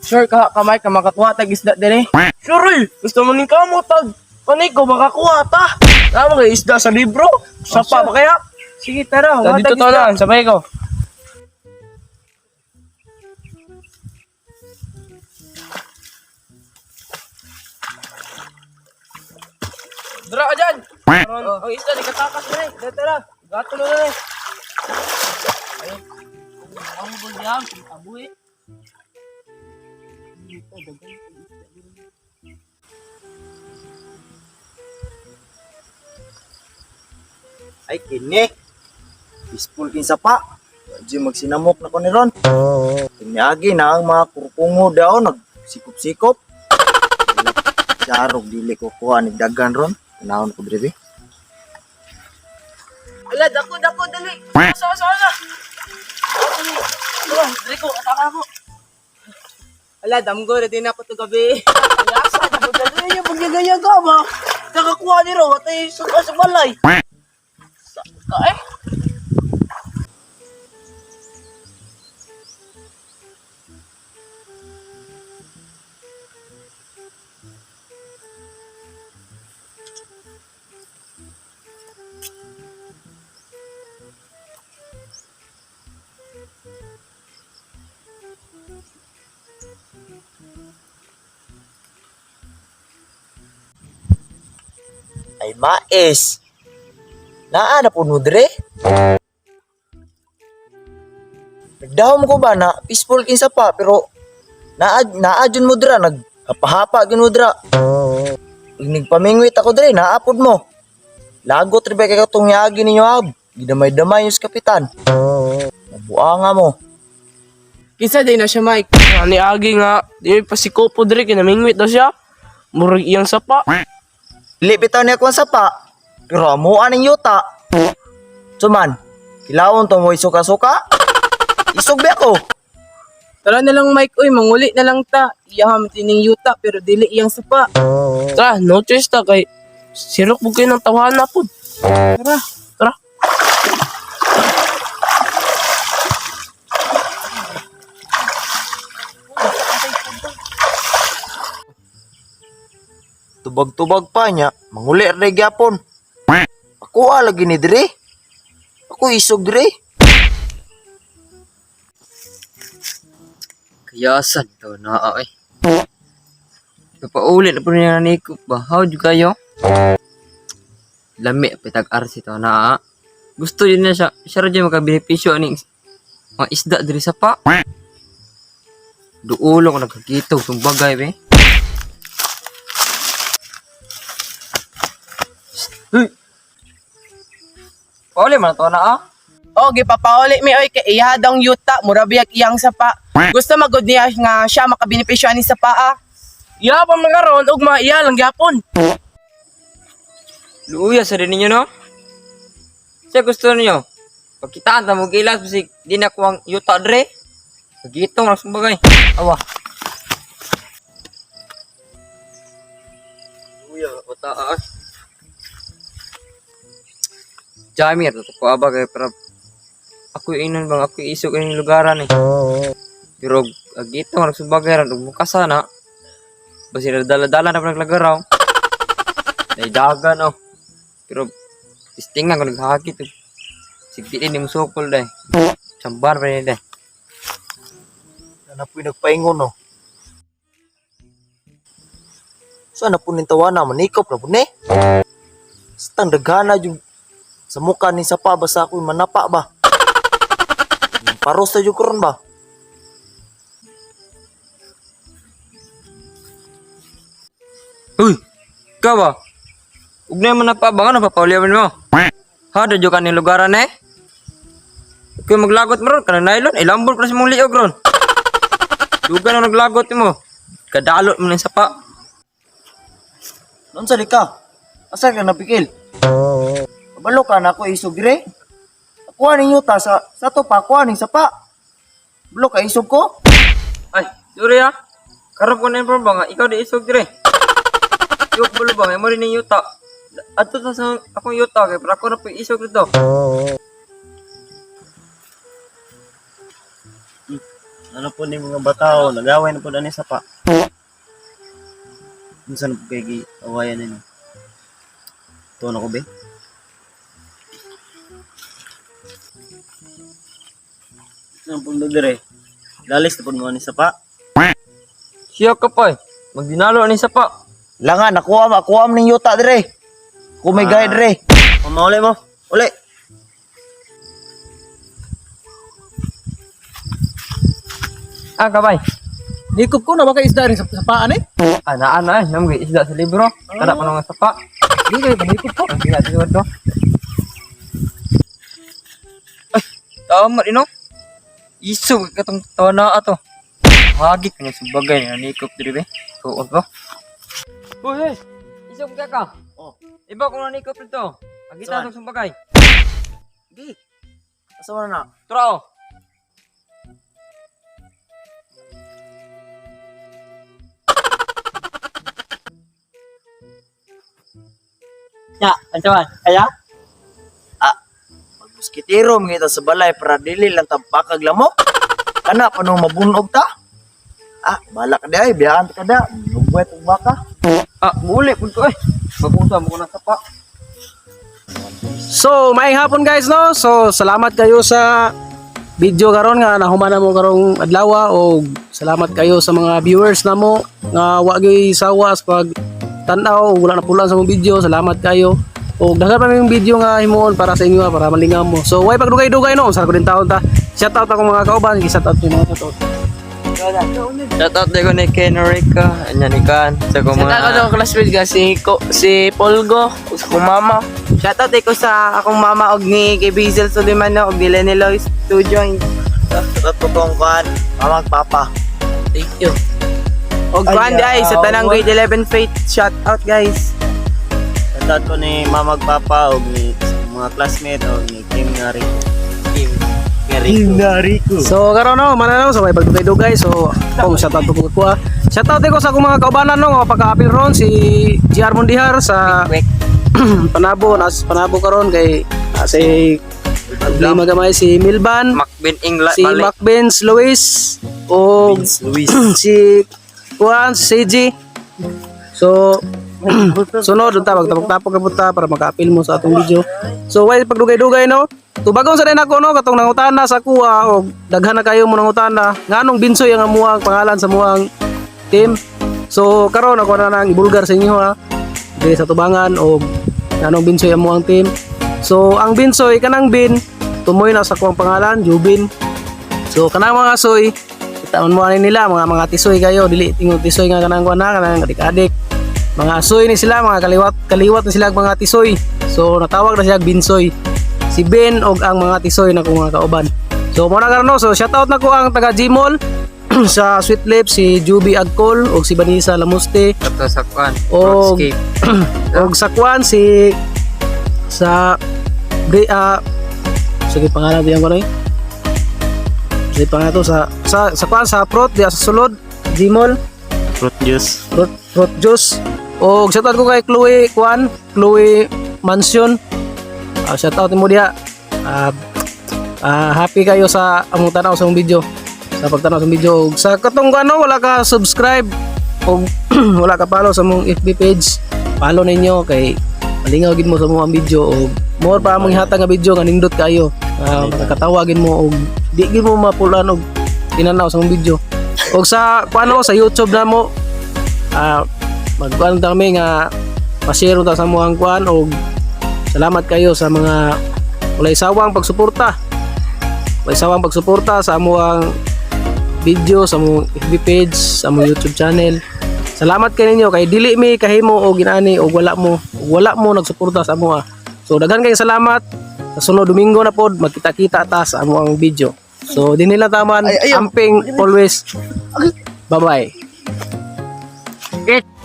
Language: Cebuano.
Sure ka kamay ka makakuha tag isda dire. Sure eh. Gusto mo ning kamo tag. Panay ko makakuha ta. Tama kay isda sa libro. Sa pa ba kaya? Sige, tara. Ta Huwa dito tag to isda. na, sabay ko. Dra ka dyan! Karon, ang isda, di katakas na eh. Tara, tara. Gato na na eh. Ay, ang bulyam, tabuhi. Ay kini. Peaceful kin sapa. Di magsinamok na ko ni Ron. Kiniagi na ang mga kurkungo daw nagsikop-sikop. Sarog dili ko kuha ni dagan ron. Tanawon ko diri. Ala, dako, dako, dali. Asa, asa, asa! Tara, diri ko, ataka ako. Ala, damgo, ready na ako to gabi. Asa, dako, dali niya, pagyagaya ka ba? Nakakuha ni Ro, atay suka sa balay. Sa ka eh. Ay mais. Naa na puno dire. Nagdahom ko ba na peaceful kin sapa pero naa naa jud mo dira naghapahapa gyud mo dira. Ug nagpamingwit ako dire naapod mo. Lagot rin ba kay katong yagi ninyo ab? Gidamay-damay yung sa kapitan. Nabuanga mo. Kinsa day na siya, Mike? Ani agi nga, di may pasikopo diri kay namingwit daw siya. Murag iyang sapa. Dili bitaw niya akong sapa. Pero amuan ning yuta. Suman, kilawon to mo'y suka-suka. Isog ba ako? Tara na lang, Mike. Uy, manguli na lang ta. Iyaham tining yuta, pero dili iyang sapa. Tara, no choice ta kay sirok mo kayo ng tawahan na po. Tara. Tara. Tubag-tubag pa niya, manguli ra gyapon. Ako lagi ni dire. Ako isog dire. Kayasan to na ay. Napauli na po niya nanikop ba? How do kayo? Lami pitag RC to na. Gusto din na siya. Siya ra dyan makabenepisyo aning mga isda diri sa pa. Duulo ko nagkakitog tong bagay be. Hey! Pauli man to na ah. O, gipapauli mi oy kay iya daw yuta, mura biyag iyang sapa. Gusto magud niya nga siya makabenepisyo ani sapa ah. Iya pa mga ron, ugma iya lang gyapon. Luya sa rin ninyo, no? Siya gusto ninyo. Pagkitaan ta mo gilas bisig di na kuwang yuta dre. Pagitong lang bagay. Awa. Luya ko ta ah. Jamir to ko aba kay para ako inon bang ako isog ining lugaran eh. Pero agitong lang sumbagay ran ug mukasa na. Basi dala-dala na pa naglagaraw. Ay dagan oh. Pero tistingan ko naghakit. Eh. Sige din mo sukol day. Sambar pa ni day. Ana po'y nagpaingon no. Sana po ning tawana manikop na po ni. Stang dagana yung sa mukha ni sapa basta ako'y manapa ba. Paros na yung karon ba? Uy! Ikaw ba? Ugnay mo na pa ba nga napapauliwan mo? Ha, dadyo ka ni lugaran eh? Kung maglagot mo ron, kanang nylon, ilambol pa sa mong liog ron. Duga na naglagot mo. Kadalot mo na yung sapa. Noon sa ka? Asa ka napikil? Kabalo ka na ako isog dire. Ako aning yuta sa to pa ako aning sapa. Kabalo ka isog ko? Ay, sorry ah. Karap ko na yung ba nga, ikaw di isog dire. Ikaw bulo ba, may mo rin yung yuta. Ato ta sa akong yuta, kay para ako na po isog dito. Ano po ni mga batao, nagaway na po ani sapa. Unsa na po kay giawayan ninyo? Tuon ako be. Ano po dire? Lalis na po mo ani sapa. Siya ka pa eh. Magdinalo ani sapa. Langa nakuha ma, kuha ning yuta dire. Kung may gay dire. Mama, uli mo. Uli. Ah, kabay. Nikop ko na baka isda rin sa paan eh. Ana ana eh, namgay isda sa libro. Kada pa nga sapa. Di kayo panikop ko. Ang gina tiwad to. Ay, tama ino. Iso kay katong tawa na ato. Hagi kini subagay na nikop diri be. Tuon ko. Uy, hey, iso ka ka. Oh. Iba ko na nikop dito. Agita Saan? tong sumbagay. Di. Asa man na? Tura oh. Ya, ano man? Kaya? Magmuskitero mga sa balay para dili lang tampakag lamok. Kana pa nung mabunog ta? Ah, balak ka di ay, biyaan ka da. Nugwet og baka. Ah, muli pud ko eh. Magunta mo ko na sapa. So, maayong hapon guys no. So, salamat kayo sa video karon nga nahuman na mo karong adlaw og salamat kayo sa mga viewers namo nga wa gyud sawa sa pag tan-aw ug wala napulan sa mong video. Salamat kayo. Og daghan pa ming video nga himuon para sa inyo ah, para malingaw mo. So, way pagdugay-dugay no. Sa ko din taon ta. Shout out akong mga kauban, shout out yung mga shout out. Shout out ko ni Ken Rica, anya ni Kan, sa ko Shout mga out ko classmate ka si ko, si Polgo ug sa akong mama. Shout out ko sa akong mama og ni kay Basil Sulimano og ni Lenny Lois to join. Shoutout po kong kuan, mama ug papa. Thank you. Og kuan di ay sa tanang grade 11 faith. Shout out guys. Shoutout ko ni mama ug papa og ni sa mga classmate og ni Kim Narico. Kim. Kim Narico. So karon no, mananaw so may pagdugay-dugay so kung shout out ko ko. Shout out ko sa akong mga kaubanan no, nga pagka-apil ron si GR Mundihar sa Kwek. Panabo, nas Panabo karon kay si problema gamay si Milban, Macbin Ingla si balik. Macbens Luis o Luis. si Juan, si CG. So sunod unta magtapok-tapok na punta para maka-apil mo sa atong video. So why pagdugay-dugay no? Tubagon sa din ako no katong nangutana sa kuha og daghan na kayo mo nangutana nganong Binsoy ang amuang pangalan sa muang team. So karon ako na nang ibulgar sa inyo ha. Diri sa tubangan og nganong Binsoy ang muang team. So ang Binsoy kanang Bin tumoy na sa kuang pangalan Jubin. So kanang mga soy kita mo ani nila mga mga tisoy kayo dili ingon tisoy nga kanang kuan na kanang adik-adik. Mga soy ni sila mga kaliwat kaliwat ni sila ang mga tisoy. So natawag na sila Binsoy. Si Ben og ang mga tisoy na kong mga kauban. So mo na karon no. So shout out na ko ang taga Gmall sa Sweet Lips si Juby Agcol og si Vanessa Lamuste Kato sa kuan. Og- Roadscape. og sa kwan si sa di sige pangalan diyan ko na eh. Sige pangalan to sa sa kwan sa prot diya sa sulod Gmall Fruit juice. fruit juice. Og shout out ko kay Chloe Kwan, Chloe Mansion. Shout out mo diha. Happy kayo sa among tanaw sa among video. Sa pagtanaw sa among video og sa katong ano wala ka subscribe og wala ka follow sa among FB page. Follow ninyo kay malingaw gid mo sa among video og more pa among ihatag nga video nga nindot kayo. Makakatawa gid mo og di gid mo mapulan og tinanaw sa among video. Og sa kuano sa YouTube na mo magkuan ta kami nga pa-share ta sa muang kuan og salamat kayo sa mga walay sawang pagsuporta. Walay sawang pagsuporta sa amuang video, sa among FB page, sa among YouTube channel. Salamat kay ninyo kay dili mi kahimo og ginani og wala mo nagsuporta sa amoa. So daghan kayong salamat. Sa sunod Domingo na pod magkita-kita ta sa amuang video. So dinhi lang taman, amping always. Bye-bye. It.